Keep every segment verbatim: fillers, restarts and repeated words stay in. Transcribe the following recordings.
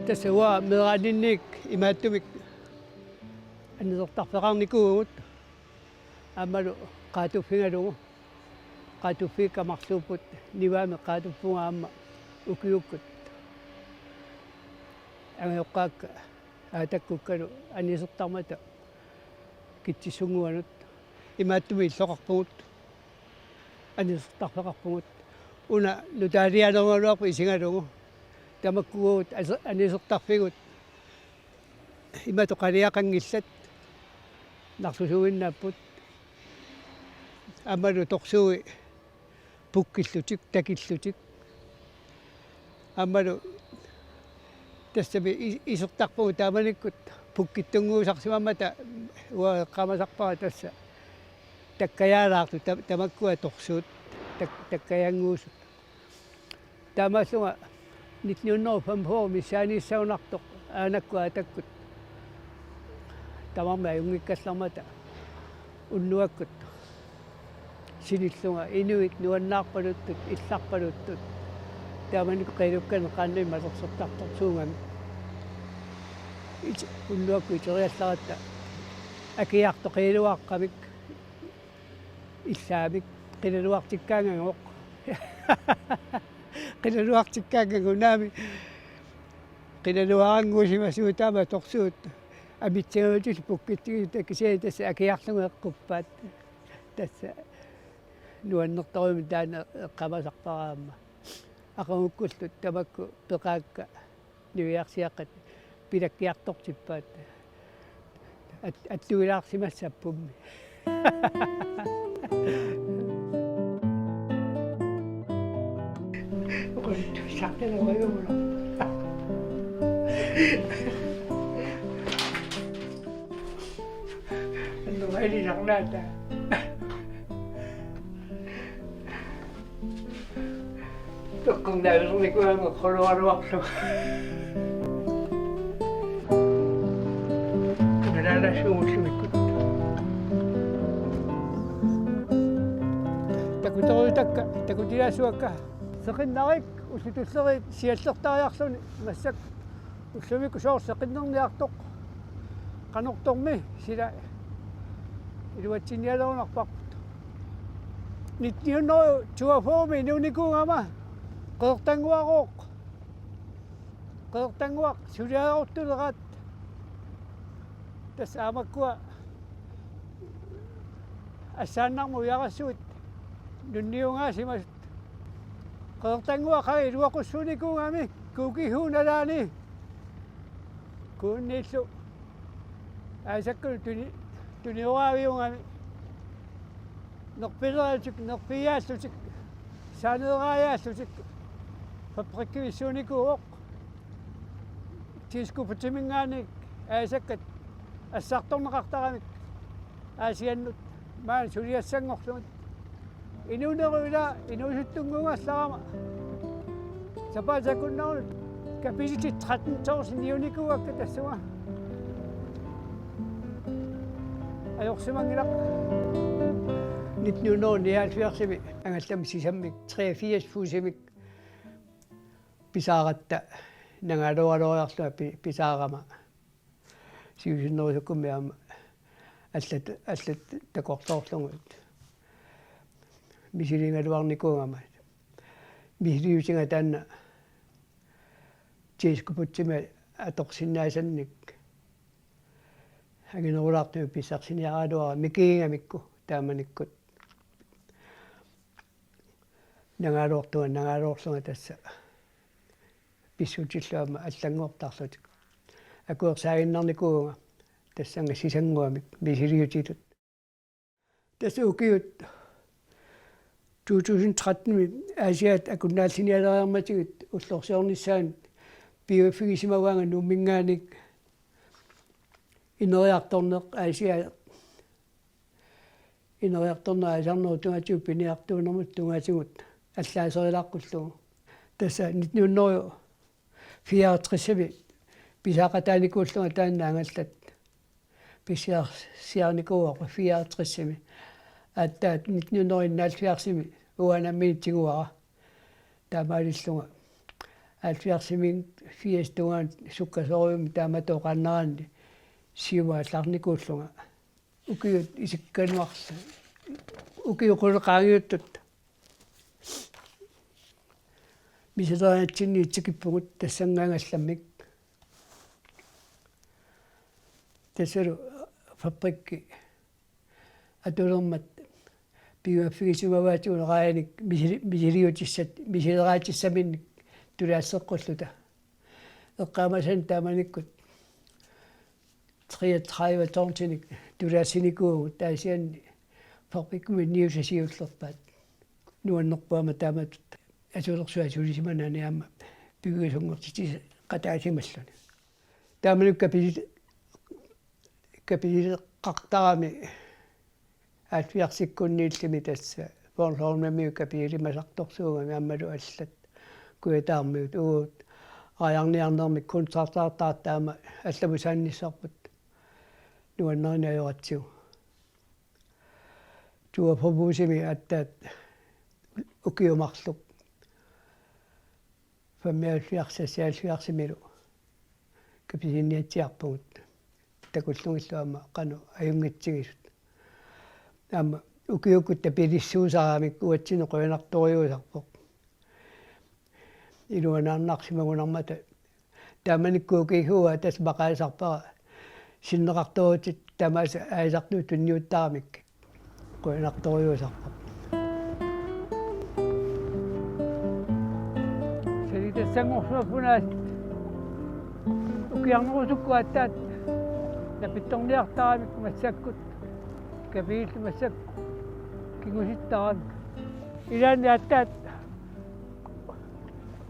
Tassa uanga meeraaninniit imaattumik annisertarfeqarnikuuvugut aammalu qaatuffigalugu. Qaatuffiikka marluupput, nivaamik qaatuffiga aamma ukiukkut angajoqqaakka aatakkukkalu annisertarmata Kitsissunnguanut. Imaattumik illoqarpugut, annisertarfeqarpugut. Una nutaalianerugaluarpoq isigalugu. Tamakkuugut as-, annisertarfigut imatut qaliaqanngillat, narsusuinnaapput. Aammalu torsuit pukkillutik, takillutik. Aammalu tassami i-, isertarpugut taamanikkut pukkittunnguusarsimammata uanga eqqaamasarpara tassa takkajaalaartut ta-, tamakkua torsuut tak-, takkajannguusut. Taamaallunga nitten hundrede og femogfyrre missaaniissagunartoq aanakkut aatakkut tamarmik ajunngikkallarmata unnuakkut sinillunga inuit nuannaarpaluttut, illarpaluttut, taamanikkut qiilukkani qaannamik malersortartorsuugamik. It-, unnuakkut iteriallaratta akiartoq qiiluaqqamik illaamik qilalugartikkaangagooq. Qilalugartikkaangagooq naamik. Qilalugarannguusimasugut taama torsuut amitsingajutillu pukkitsigit, kisianni tassa akiarlugit eqquppaat. Tassa nuannertorujussuarmik taanna eqqaamasarpara aamma. Aqagukkullu tamakku peqaakka niviarsiaqqat pilakkiartortippaat. At-, attuilaarsimassaapput. Oquluttussartalerujullu. Annuga ililernaata. Tukkunnaavilernikuu aamma quluaruarlu. Nalaalaassuugullimikkut. Takutorujutakka, takutilaassuakka. Seqinnarik ullut tulleriit siallertariarluni massakkut ullumikkut soorlu seqinnerniartoq qanortormi sila iluatsinnialerunarparput. Nitten hundrede toogfyrre inuunikuugama Qeqertannguarooq. Qeqertannguaq suliareruttuleraat tassa aamakkua assaannarmut ujarassuit nunniungaasimasut. Qeqertannguaq qanga iluaqussuunikuugami Kuukihuu nalaani kuunniillu aasakkalu tuni-, tunioraaviugami nerpileralutik, nerpiiaallutik, saaneeraaviaallutik fabrikkivissuunikuuvoq. Diskobugtiminngaanniit aasakkat assartorneqartaramik Aasiannut maani suliassanngorlugit. Inuunerup ila inuusuttunnguugallarama sapaatip akunneranut kapitali tretten tusind niunikuuakka tassunga. Ajorsimanngilaq. Nitten hundrede nioghalvfjerdsimi angallamik sisammik treogfirs fuusimik pisaaratta nangaaluaraloriarlunga pi-, pisaarama. Siusinnerusukkummi aamma allat, allat takorloorlugit. Misiligaluarnikuugama. Misiliutiga taanna diskobugtimi atorsinnaasannik anginerulaartumik pissarsiniaraluara mikigigamikku taamanikkut. Nangaaluartunga, nangaaluarlunga tassa pissutsillu aamma allanngortarlutik. Akuersaaginnarnikuuvunga tassannga sisannguamik misiliutitut. Tassa ukiut to tusind tretten-imi Aasiaat akunnaallinialeriarmatigit ullorsiornissaanut piuiffigisimavunga Nuumminngaanniit ineriartorneq Aasiaat ineriartorneq aalisarnerup tungaatigut piniartuunermut tungaatigut allaaserilaqqullugu. Tassa nitten hundrede fireogtres-imi pisaaqataanikuullunga taanna angallat pissiarsiarinikuuara fireogtres-imi. Aatsaat nitten hundrede enoghalvfjerds-imi uanga nammineq tiguara. Taamaalillunga Halvfjerdsimiit firs tungaanut sukkasoorujussuarmik taamatut oqaannaraanni siuaarlaarnikuullunga. Ukiut isikkanuarlu-, ukiut qulit qaangiuttut. Misileraatsinni tikippugut tassanngaangallammik. Tassalu fabrikki atulermat piumaffigisimavatsigit raajanik misili-, misiliutissat, misileraatissaminnik tulaasseqqulluta. Eqqaamasani taamanikkut treogtredive tonsinik tulaassinikuuvugut Aasianni fabrikkimi niusa siullerpaat. Nuannerpoq aamma taamatut atulersuaq sulisimanani aamma piviusunngortitseqataasimalluni. Taamanikkut kapisi-, kapisileqartarami halvfjerdsikkunniillimi tassa Bornholmimiut kapisimasartorsuugami aammalu allat Kujataarmiut uagut aajarniarnermik koncertartartut aamma allamut saannissarput nuannarineq ajoratsigu. Tuo Forbuusimi aatsaat ukiut marluk femoghalvfjerds seksoghalvfjerdsimilu kapisiniatsiarpugut takullugillu aamma qanoq ajunngitsigisut. Aamma ukiukkut tapilissuusaramik uatsinnut qujanartorujussuusarpoq. Iluanaarnarsimagunarmata taamanikkut ukiukkut tassa maqaasisarpara sinneqartoorutit tamaasa aalisartut tunniuttaramik. Qujanartorujussuusarpoq. Saniatassanngorsuarput una ukiarnerusukkut aatsaat napittorniartaramik massakkut kapisillit massakkut kingusittaramik. Ilaanni aatsaat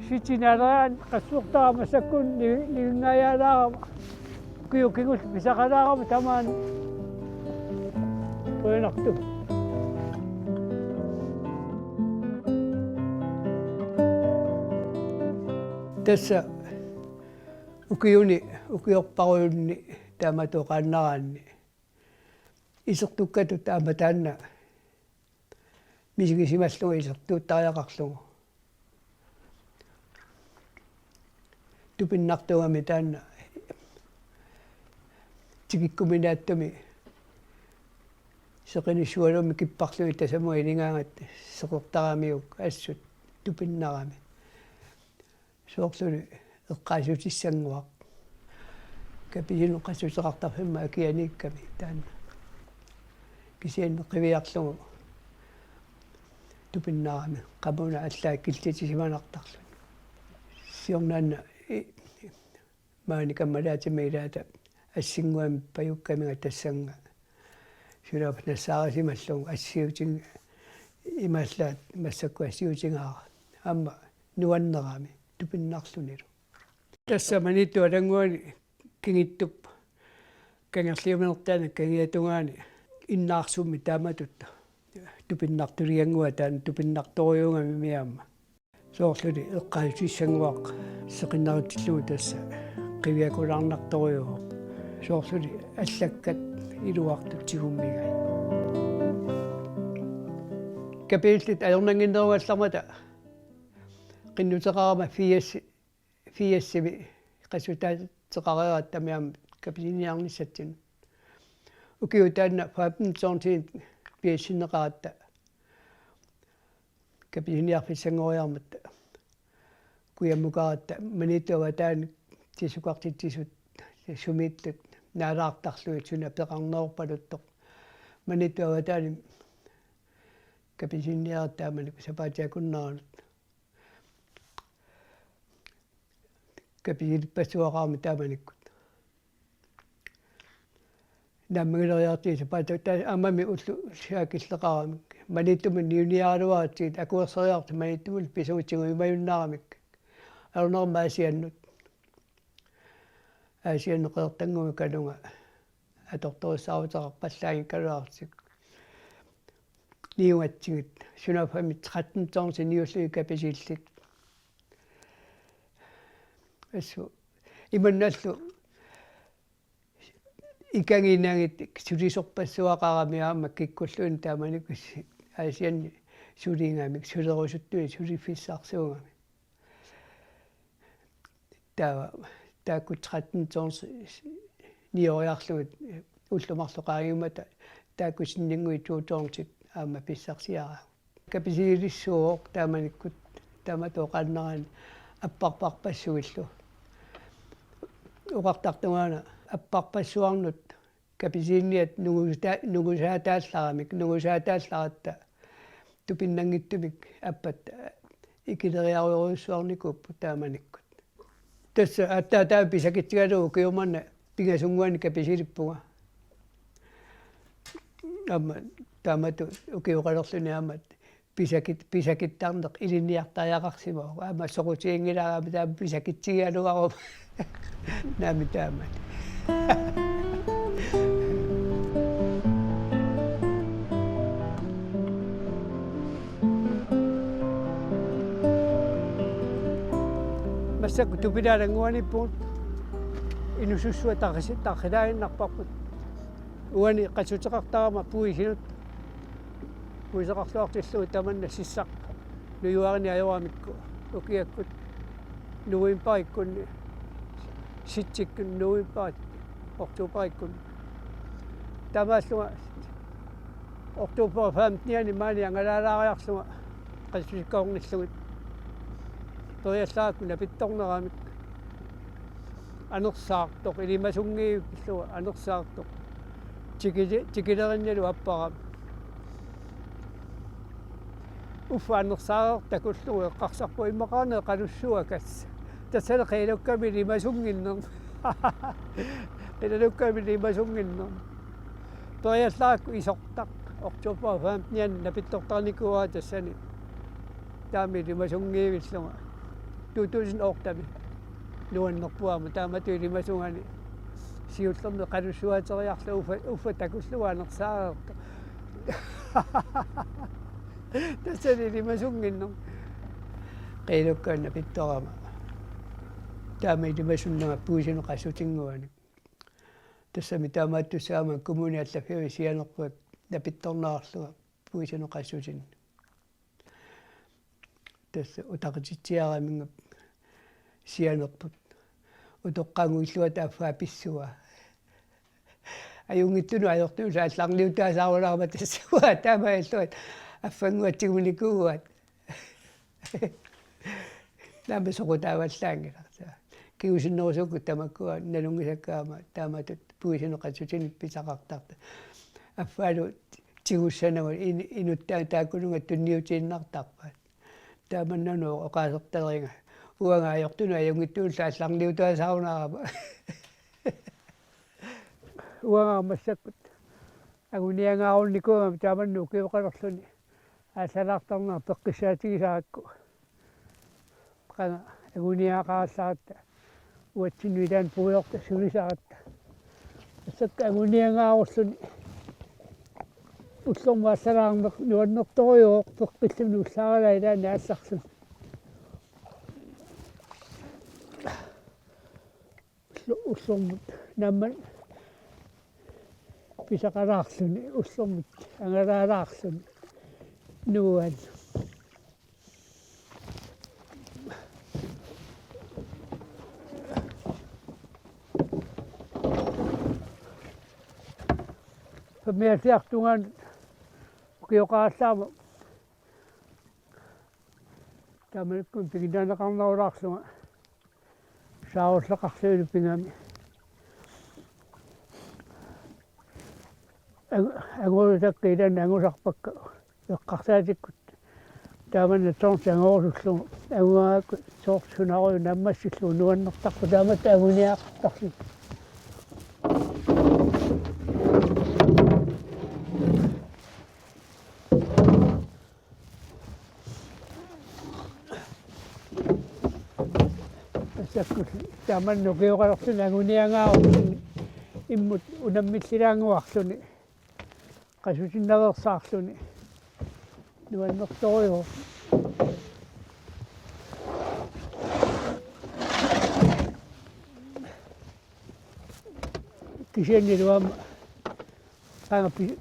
sitsinaaleriaanni qassuertarama massakkut ni-, nivinngajaalaarama. Ukiut kingulliit pisaqalaarama tamaani. Qujanartumik. Tassa ukiuni, ukiorpassuarni taamatut oqaannaraanni isertukkatut aamma taanna misigisimallugu isertuuttariaqarlugu. Tupinnartuugami taanna tikikkuminaatsumi seqinissualummik kipparlugit tasamut iligaangat seqertaramiuk assut tupinnarami. Soorluli eqqaasitsissannguaq. Kapisineq qassuteqartarfimmi akianiikkami taanna. Kisianni qiviarlugu tupinnarami qamuuna allaat killitisimanartarluni. Siornaanna i-, maani kammalaatima ilaata assinnguamik pajukkamiga tassannga. Sunaaffa nassaarisimallugu assiutin imaallaat massakkut assiutigaara. Aamma nuannerami tupinnarlunilu. Tassa Maniitsup alannguani kingittup kangerliuminertaani kangiatungaani innaarsummi taamatut tupinnartuliannguaq taanna tupinnartorujuugamimi aamma. Soorluli eqqaasitsissannguaq seqinnaritsillugu tassa qiviakulaarnartorujuuvoq. Soorluli allakkat iluartut tigummigai. Kapisillit ajornannginnerugallarmata qinnuteqarama firs, firsimi qassutaateqareeratta aamma kapisiniarnissatsinnut. Ukiut taanna femten tonsinik piassinneqaratta kapisiniarfissanngoriarmata kujammukaratta Maniitsup avataani tisukartitsisut sumiillutik naalaartarlugit suna peqarnerorpaluttoq. Maniitsup avataani kapisiniaratta taamani sapaatip akunneranut. Kapisilippassuaqarami taamanikkut. Naammagileriartigisarput taava aammami ullut saakilleqaramik. Maniitsumut niuniaraluaratsigit akuerseriarlutik Maniitsumut pisuutigu imajunnaramik. Ajornerma Aasiannut. Aasiannut Qeqertannguami kanunga atortorissaaruteqarpallaanngikkaluarlutik. Niugatsigit. Sunaaffami tretten tonsit niullugit kapisillit. Assut. Imannaallu ikaginagit sulisorpassuaqarami aamma kikkulluunniit taamanikkut Aasianni suligamik sulerusuttunik suliffissarsuugamik. Taava taakku tretten tons nioriarlugit ullut marluk qaangiummata taakku sinninnguit to tonsit aamma pissarsiaraat. Kapisilissuuvoq taamanikkut taamatut oqaannaraanni apparparpassuillu. Oqartartungaana apparpassuarnut kapisiniat nungusa-, nungusaataallaramik, nungusaataallaratta tupinnanngitsumik appat ikileriarujussuarnikuupput taamanikkut. Tassa aatsaat taava pisakitsigalugu ukioq manna pingasunnguani kapisilippunga. Aamma taamatut ukioqalerluni aamma pisakit-, pisakittarneq ilinniartariaqarsimavoq. Aamma soqutiginngilara aamma taama pisakitsigigaluaruma. Naamik taama. Massakkut Tupilaalannguaniippugut, inusussuaq tarrisi-, tarrilaaginnarparput. Uani qassuteqartarama puisinut. Puiseqarluartillugu tamanna sissaq nujuarini ajoramikku ukiakkut novembarikkunni, sitsikkut novembarit, oktobarikkunni. Taamaallunga oktober femtenianni maani angalaalaariarlunga qassutikkaornillugit. Periallarakku napittorneramik. Anersaartoq, ilimasunngivillugu anersaartoq. Tikili-, tikilerinnalu apparami. Uffa anersaareq takullugu eqqarsarpunga immaqaana eqalussuakas. Tassani qilalukkamik ilimasunnginnermik. Qilalukkamik ilimasunnginnermik. Periallarakku isortaq. Oktober femtenianni napittortarnikuuara tassani. Taama ilimasunngivillugu. To tusind ottemi nuannerpoq aamma taamatut ilimasugani. Siullermik eqalussuaateriarlunga uffa, uffa takullugu anersaareertoq. Tassani ilimasunnginnermik. Qilalukkamik napittorama. Taama ilimasunnanga puisinut qassutinnguanik. Tassami taamaattussaagamik kommuni allaffiup sianerpunga napittorneqarlunga puisinut qassutinnut. Tassa utaqqitsiaraminnga sianerput. Utoqqaannguilluata affaa pissua. Ajunngitsunut ajortunullu aallarniutaasarunarama tassa uanga taamaalluat affanguatsigunikuuaat. Naamik soqutaavallaanngilaq. Kingusinnerusukkut tamakkua nalunngisakka aamma taamatut puisinut qassutinik pisaqartartut. Affaalu tigussanagu in-, inuttaa taakkununnga tunniutiinnartarpaat. Taamannanut oqaasertaliga. Uanga ajortunut ajunngitsunullu aallarniutaasarunarama. Uanga massakkut anguniagaarunnikuugama taamannak ukioqalerluni aallalaartarnera peqqissaatigisaraakku. Qanga anguniagaqarallaratta uatsinnut ilaanni puigorta sulisaratta. Massakkut anguniagaarulluni ullormut aallalaarneq nuannertorujuuvoq peqqilluni ullaaralaa ilaanni aallarluni. Ullu-, ullormut naammat pisaqalaarluni, ullormut angalaalaarluni nuuan. Femoghalvfjerds tungaanut ukioqarallaarama taamanikkut piginnaaneqarnerulaarlunga saarulleqarlunilu pigami. Ang-, angurutakka ilaanni angusarpakka eqqarsaatikkut. Taamannak soorlu angorusullugu angugakku soorlu sunarujuk naammassillugu nuannertarpoq taamatut anguniagaqartarluni. Massakkut taamannak ukioqalerluni anguniagaarulluni immut unammillilaannguarluni. Qassutinnaveersaarluni. Nuannertorujuuvoq. Kisiannilu aamma qanga pi-,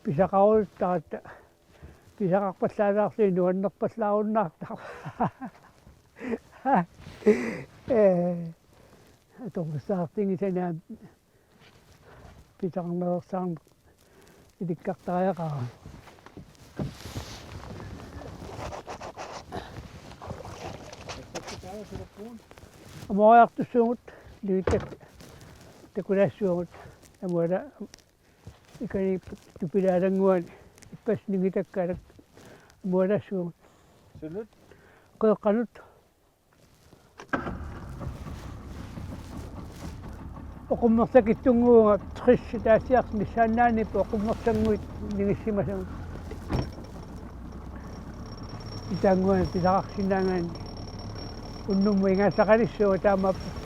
pisaqarujuttaratta. Pisaqarpallaalaarluni nuannerpallaarunnaartarpoq. Ee. Atorfissaqartinngisani aamma pisaqarnersaarneq ilikkartariaqarami. Amuariartussuugut, ningittakkat takulaassuugut, amuala ikani tupilaalannguani ippassaq ningitakkat amualaassuugut. Sulut? Qeqqanut. Oqummersakitsunnguuvunga tres taassiartoq missaannaaniippoq oqummersannguit nigissimasagut. Itaannguani pisaqarsinnaagaanni unnummut ingaasaqalissuugut taamaappoq.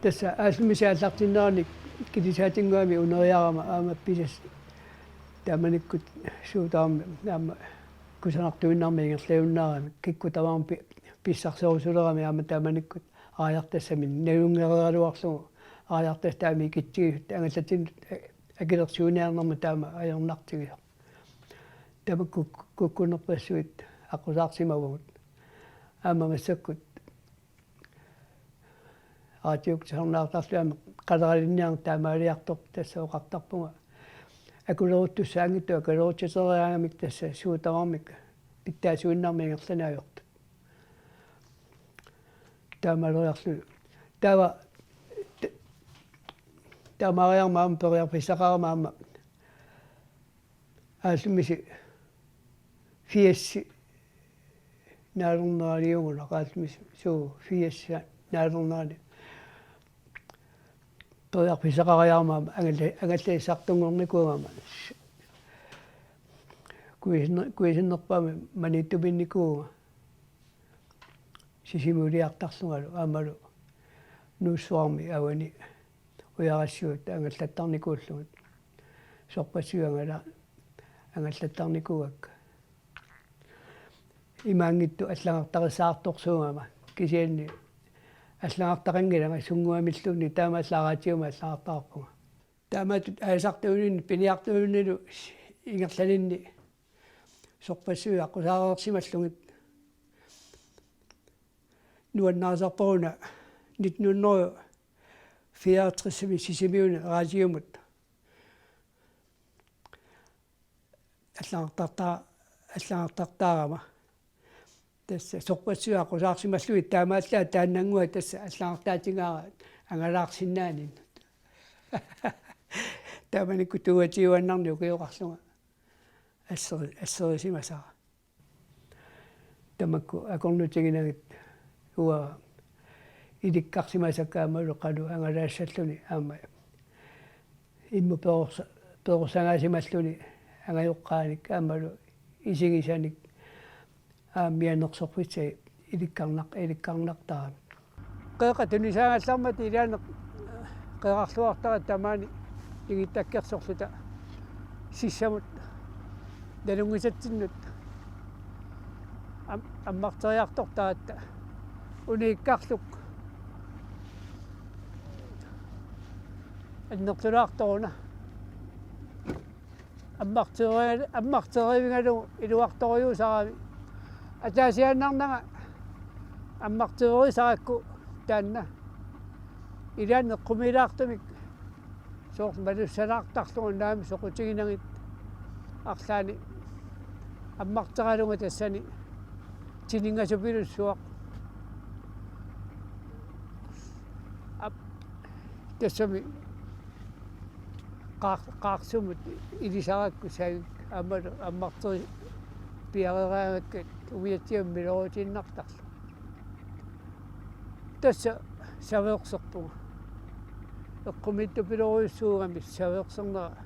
Tassa aallumisa aallartinnerani kilisaatinngami uneriarama aamma pisassat taamanikkut suut tamarmik aamma kusanartuinnarmik ingerlajunnaarami kikkut tamarmik pi-, pissarserusulerami aamma taamanikkut aajartassamik nalunngereeraluarlugu aajartassat taama ikitsigisut angallatinnut a-, akilersuiniarnermut taama ajornartigisoq. Tamakku kuk-, kukkunerpassuit aqqusaarsimavugut. Aamma massakkut aatiuk tusarnaartarlugit aamma qaleralinniarneq taamaaliartorpoq tassa oqartarpunga. Akuleruttussaanngitsoq akulerutsereeraangamik tassa suut tamarmik pitsaasuinnarmik ingerlaneq ajortut. Taamaaleriarluni. Taava t-, taamaariarama aamma periarfissaqarama aamma aallumisi firs naalerneraniugunaq aallumisi suu firs naalernerani. Periarfissaqariarama aamma angalla-, angallassartunngornikuugama. Kuisinner-, kuisinnerpaamik maniitsuminnikuuvunga. Sisimiuliartarlungalu aammalu Nuussuarmi avani ujarassuit angallattarnikuullugit. Sorpassuit angala-, angallattarnikuuakka. Imaanngitsoq allagartarissaartorsuugama. Kisianni allagartaqanngilanga sunnguamilluunniit taamaallaat raatiumi allagartarpunga. Taamatut aalisartuuninni piniartuuninilu ingerlaninni sorpassuit aqqusaareersimallugit. Nuannarisarpara una nitten hundrede fireogtresimi Sisimiuni raatiumut allagartarta-, allagartartaarama. Tassa sorpassuit aqqusaarsimallugit taamaallaat taannannguaq tassa allagartaatigaara angalaarsinnaaninnut. Taamanikkut toogtyveannarnik ukioqarlunga asseri-, asserisimasara. Tamakku akornutiginagit uanga ilikkarsimasakka aammalu qanoq angalaassalluni aamma immut perorsa-, perorsagaasimalluni angajoqqaanik aammalu isigisanik aamma mianersorfissai ilikkarnaq-, ilikkarnartarami. Qeqqa tunisaagallarmata ilaanni qeqarluartaratta tamaani ingittakkersorluta sissamut nalunngisatsinnut am-, ammarteriartortaratta uniikkarluk annertulaartoruna. Ammarteri-, ammarterivigalugu iluartorujuusarami. Ataasiaannarnanga ammartererisarakku taanna. Ilaanni eqqumiilaartumik soorlu malussalaartarlugu naamik soqutiginagit arlaanni ammarteralunga tassani tininngasupilussuaq. Ap-, tassami qaar-, qaarsumut ilisarakku saavik aammalu ammarteri piareeraangakkat umiatsiamik milorutiinnartarlugit. Tassa saveerserpunga. Eqqumiitsupilorujussuugami saveersernera.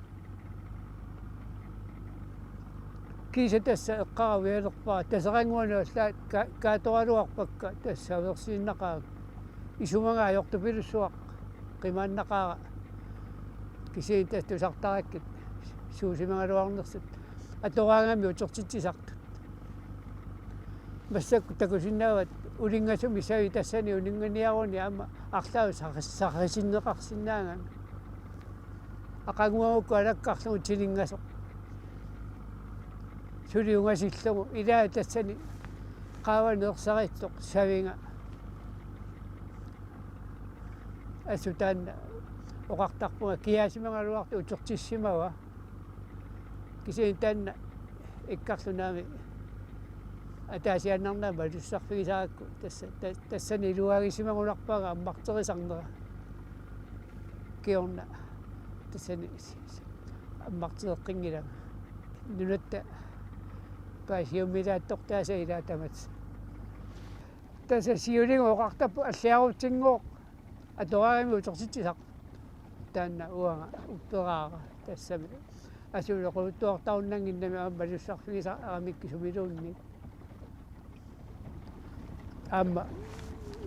Kiisa tassa eqqaavia elerpaa, Taserannguanut allaat ka-, kaatoraluarpakka, tassa aversiinnaqaaq. Isumaga ajortupilussuaq qimaannaqaara. Kisianni tassa tusartarakkit suusimagaluarnersut. Atoraangami utertitsisartut. Massakkut takusinnaavat ulinngasumi savi tassani uninnganiaruni aamma arlaat saqis-, saqisinneqarsinnaagami. Aqaguagukku alakkarlugu tiningasoq. Suli ungasillugu ilaa tassani qaavani ersarittoq saviga. Assut taanna oqartarpunga kiaasimagaluartoq utertissimavaa. Kisianni taanna ikkarluunniit ataasiaannarnera malussarfigisarakku tassa, ta-, tassani iluaagisimagunarpara ammarterisarnera. Kingorna tassani ammartereqqinngilanga. Nunatta paasiummilaattortaasa ilaa tamaasa. Tassa siuliga oqartarpoq alliarutsinngooq atoraangami utertitsisartoq. Taanna uanga upperaara tassami. Assut oqaluttuartarunnannginnami aamma malussarfigisaramikkit sumiluunniit. Aamma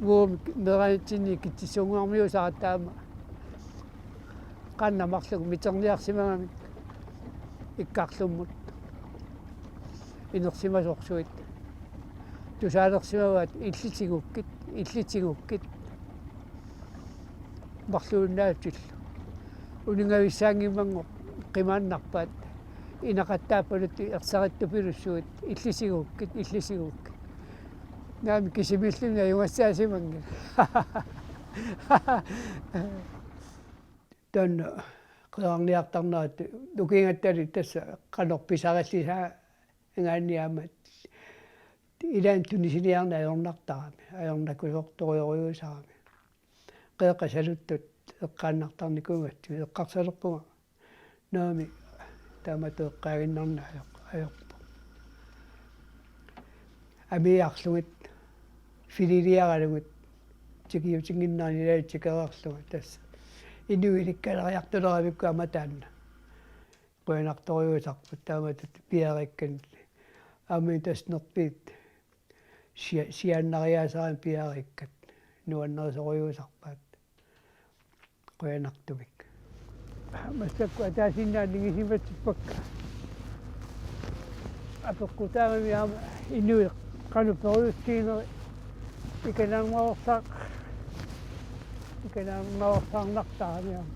uuma meeraanitsinni kitsissunnguarmiusara taama. Qanoq marluk miterniarsimagamik ikkarlummut. Inersimasorsuit. Tusaalersimavaat illit tigukkit, illit tigukkit. Marluinnaatsillu. Uninngavissaanngimmanngooq qimaannarpaat. Inaqattaappaluttut ersarittupilussuit illit tigukkit, illit tigukkit. Naamik kisimiilluni ajugassaasimanngilat. Taanna qeqarniartarnerat ukiugattali tassa qanoq pisarillisaagaanni aamma ilaanni tunisiniarneq ajornartarami, ajornakusoortorujussuusarami. Qeqqata saluttut eqqaannartarnikuugatsigit eqqarsalerpunga. Naamik, taamatut eqqaaginnarneq ajoq-, ajorpoq. Amiiarlugit, fililiaralugit, tikiutinnginnerani ilai tikeraarlugit tassa. Inuit ilikkaleriartuleramikku aamma taanna. Qujanartorujussuusarput taamatut piareerikkanik. Aamma tassa nerpiit sia-, siaannariaasaramik piareerikkat. Nuannarisorujussuusarpaat. Qujanartumik. Massakkut ataasiinnaat ningisimatsippakka. Apeqqutaagami aamma inuit qanoq perujussuunerit ikanaarnaveersaaq-, ikanaarnaveersaarnartarami aamma.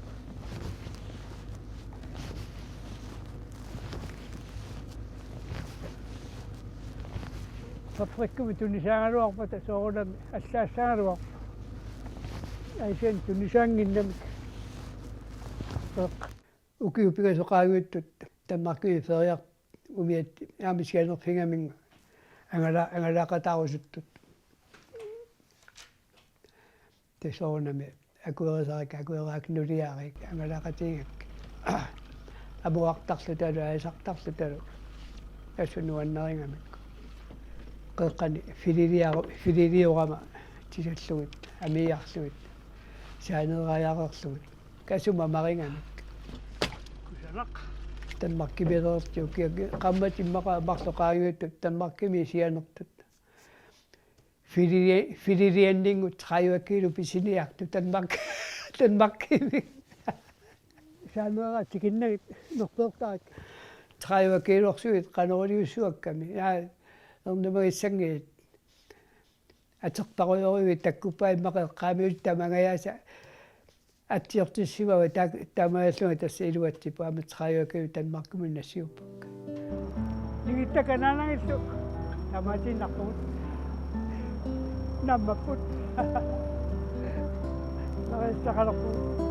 Fabrikkimi tunisaagaluarpata soorunami allaassagaluarpoq. Aasianni tunisaannginnamik. Ukiut pingasut qaangiuttut Danmarkimi feriar-, umiat aamma sianerfigaminnga angala-, angalaaqataarusuttut. Tassa soorunami akuerisarakku, akueriarakku nuliararakku, angalaaqatigigakkit. Amuartarlutalu, aasartarlutalu. Assut nuannarigamikku. Qeqqani fililiaru-, fililiorama tisallugit, amiiarlugit, saaneeriareerlugit. Kasuma marigamik. Kusanaq. Danmarkimiilersut ukiaq qaammatit immaqa marluk qaangiuttut Danmarkimi sianertut. Filili-, fililianninngut tredive kilo pisiniartut Danmark-, Danmarkimi. Saaneeraa tikinnagit nerpeertarakku. Tredive kiloorsuit qanoq iliussuakkami. Ja, ernumagissanngillat. Aterparujorujuit takkuppai immaqa eqqaamiut tamangajaasa atsiortissimavaat ta-, taamaallunga tassa iluatsipput aamma tredive kilo Danmarkimut nassiuppakka. Ningittakka anaanagillu tamaatiinnarpugut. Naammapput. Nariassaqalerpugut.